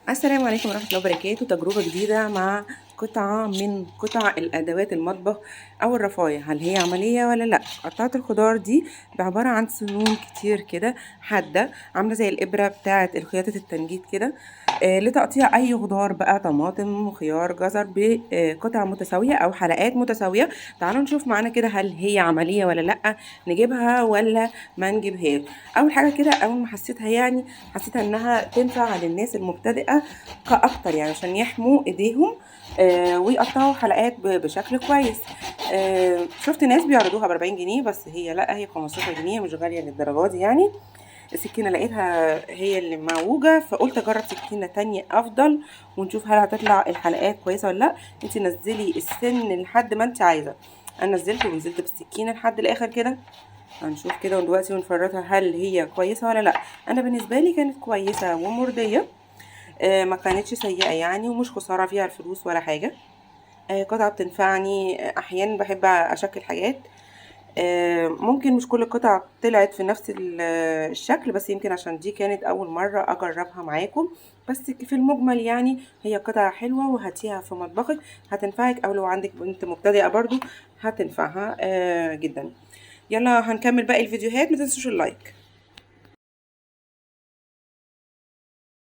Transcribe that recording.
السلام عليكم ورحمة الله وبركاته. تجربة جديدة مع قطعة من قطع الأدوات المطبخ أو الرفاية، هل هي عملية ولا لأ؟ قطعة الخضار دي بعبارة عن سنون كتير كده حادة، عاملة زي الإبرة بتاعة الخياطة التنجيد كده، لتقطيع أي خضار بقى، طماطم، خيار، جزر، بقطع متساوية أو حلقات متساوية. تعالوا نشوف معانا كده هل هي عملية ولا لأ، نجيبها ولا ما نجيبهاش. أول حاجة كده، أول ما حسيتها يعني حسيتها إنها تنفع للناس المبتدئة كأكتر، يعني عشان يحموا إيديهم، ويقطعوا حلقات بشكل كويس. شفت ناس بيعرضوها ب40 جنيه، بس هي لأ، هي ب15 جنيه، مش غالية للدرجة دي يعني. السكينة لقيتها هي اللي معوجة، فقلت أجرب سكينة تانية أفضل ونشوف هل هتطلع الحلقات كويسة ولا لأ. انتي نزلي السن لحد ما انتي عايزة. أنا نزلت ونزلت بالسكينة لحد الآخر كده، هنشوف كده دلوقتي ونفرطها هل هي كويسة ولا لأ. أنا بالنسبة لي كانت كويسة ومرضية، ما كانتش سيئة يعني، ومش خسارة فيها الفلوس ولا حاجة. قطعة بتنفعني، أحيانا بحب أشكل حاجات، ممكن مش كل القطع طلعت في نفس الشكل، بس يمكن عشان دي كانت أول مرة أجربها معاكم، بس في المجمل يعني هي قطعة حلوة وهاتيها في مطبخك هتنفعك، أو لو عندك بنت مبتدئة برضو هتنفعها جدا. يلا هنكمل باقي الفيديوهات، ما تنسوش ال like.